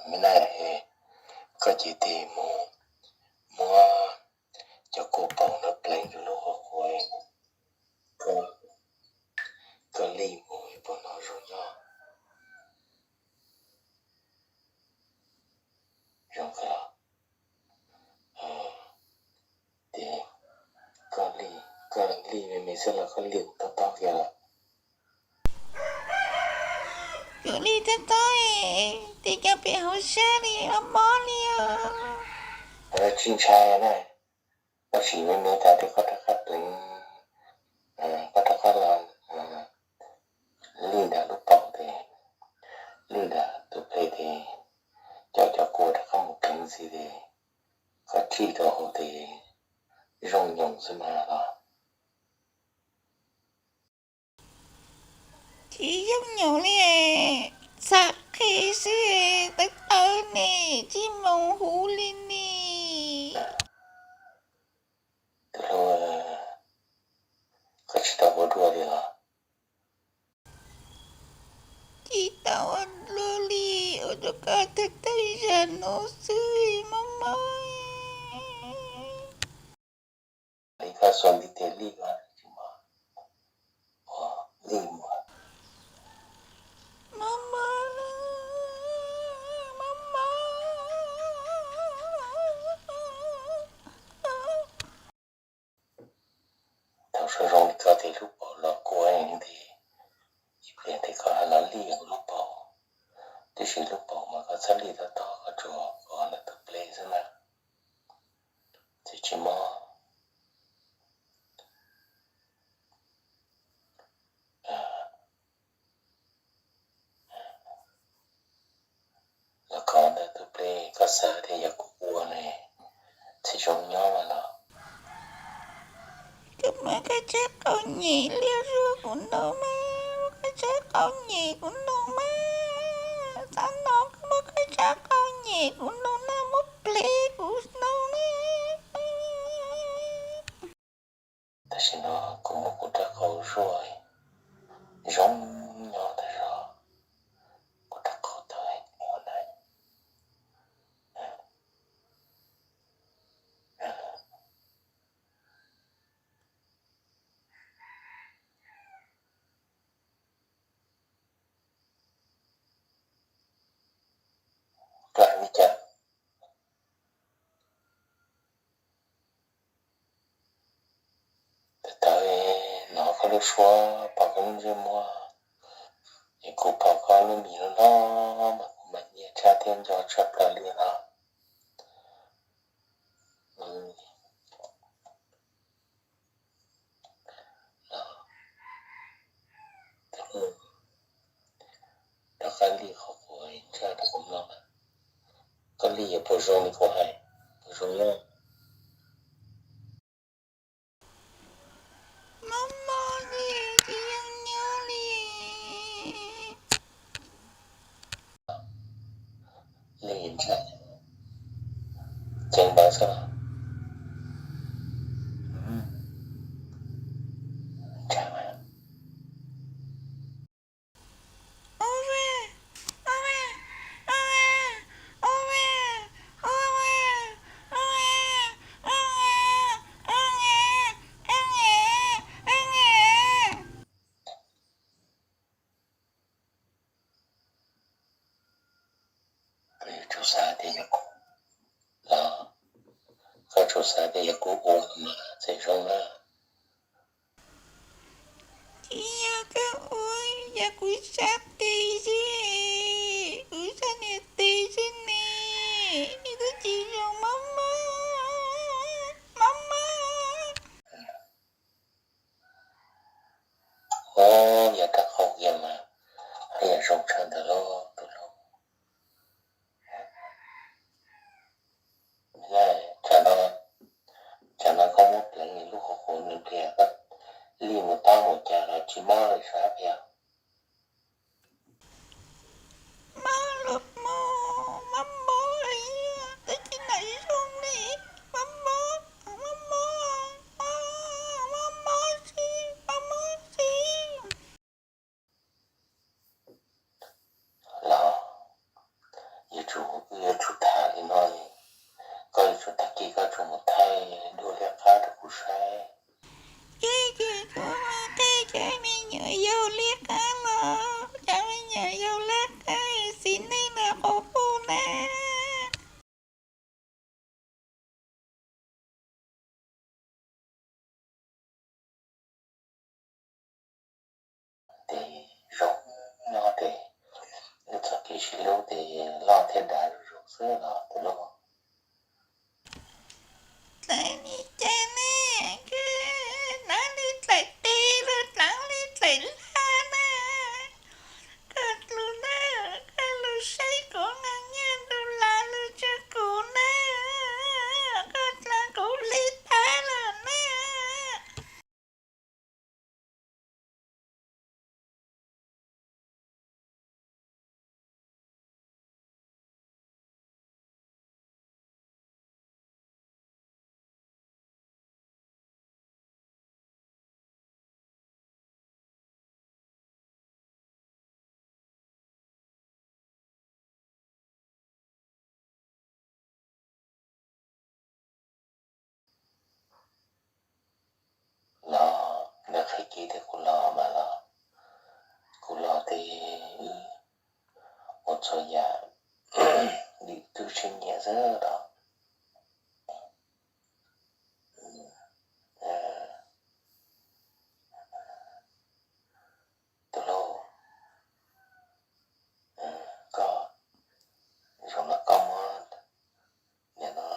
Me na, koj ces tes mus muab cov kua paus no pleev rau lub qhov quav, koj lij mus puas hnov zoo nyob? Zoo kawg los? Ces koj lij, koj lij me me xwb los koj lij tob tob kiag los? Kuv lij tob tob, tes cov pem hauv sab li mob mob li os. Tsis ntshai na, koj sim me me tas tes koj rov qab pleev, koj rov qab los lij nram lub paus tes, lij nram tus ples tes, coj cov kua rov qab mus pleev ntxiv tes, koj tsij rau hauv tes zoo nyoos xwb mas los? Tsis zoo nyoos li, txham qhi xwb, tawv tawv ne, tsis mus huv li ne. Tus hlub, koj tsis tau ua dua li los? Tsis tau ua dua li, ua rau koj tawg tawg zog no xwb, mob mob. Li koj xuas ntiv tes lij ko tsis mob, lij mus. Mob mob, mob mob. Thaum zoo zoo li ko tes lub paus los kua ntxiv, ib pliag tes koj ho los lij lub paus, tiam sis lub paus mas koj txhob lij tob tob, koj tsuas kov ntawm tus ples xwb na, ces tsis mob. Los kov ntawm tus ples, koj xav tias yog kuv ua ne, tsis zoo nyob mas los? Koj muab koj tsab qau nyem liaj zuag kuv ntaus mas, muab koj tsab qau nyem kuv ntaus mas, txhob no, koj muab koj tsab qau nyem kuv ntaus na, muab plev kuv ntaus na. Tam sim no kuv muab kuv rab qau zuaj zoo nyob tas zog, kuv rab qau tawv heev ua na. Koj hais li cas? Tawv tawv, hnov koj lub suab pom koj lub ntsej muag, es kuv pom koj lub mis loj loj mas kuv mas nyiam tshaj thiab nco tshaj plaws li no. Rov qab lij qhov quav ntsa rau kuv mloog na. Koj lij yuav puas zoo li kuv hais, puas zoo nyob? Mob mob li, tsis zoo nyob li. Lij ntshai, ceev ntawd xwb los? Ntshai mas. Koj yuav tsum xav tias yog kuv, los koj tsum xav tias yog kuv ua mas txawm zoo na. Tsis yog koj ua, yog kuv sab tes xwb, kuv sab niag tes xwb ne, twb tsis zoo, mob mob, mob mob. Ua yog rab qau kiag mas haj yam zoo tshaj ntawd lauj tus hlub. Tsam no, tsam no koj muab pleev lub qhov quav nws pliag, koj lij mus tab mus cas los tsis mob li sab pliag. Mob los mob, mob mob li, twb tsis nam zoo li, mob mob, mob mob, mob mob xwb, mob mob xwb. Los, yuav tsum Ib lub ces loj thiab dav zuj zus xwb los tus lauj. Txawm li cas ne, koj dlav li txawm tes los dlav li txawm lag na, koj lug na, koj lug saib kuv na, nyiaj lug lav lug rua kuv na, koj dlav kuv li tag lawm na. Los lawv qhia kev tias kuv los mas los, kuv los tes wb ua txhua yam dim tub tsheb nyiam xwb los. Tus hlub, koj zoo no koj muab nim no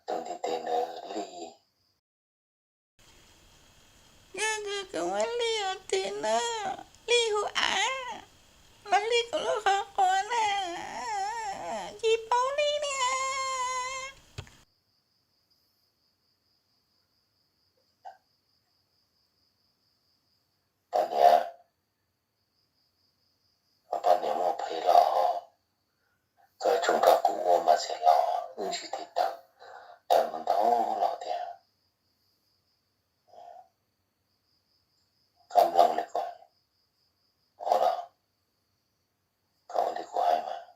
tus ntiv tes ntawd li. Yog kuv muab li ua twg na, li hu av los li kuv lub qhov quav na, tsis paub li na. Poj niam, poj niam muaj phem los, koj tsuas nrog kuv ua mas txiv los wb ntsib tes taw, taw ntau los tiag. Koj mloog li kuv hais, ua los koj ua li kuv hais mas,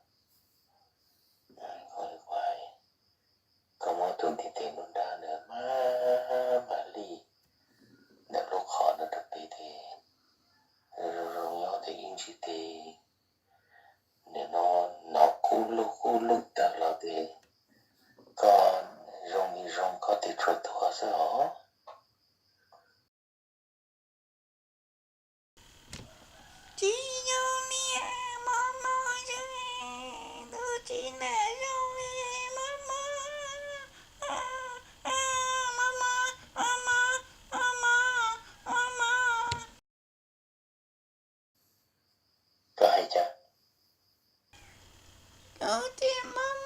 ua li kuv hais, koj muab tus ntiv tes nruab nrab ntawd mas, mas li ntawm lub qhov ntawd rau pem tes, zoo zoo nyob tes ib ntsis tes nim no hnov kub lug kub lug tawm los tes koj zoo li zoo koj tes tshuav tuag xwb os. Tsis zoo li, mob mob, tus txiv ntawd zoo li mob mob, mob mob, mob mob, mob mob, mob mob. Koj hais cas? Kuv tsis mob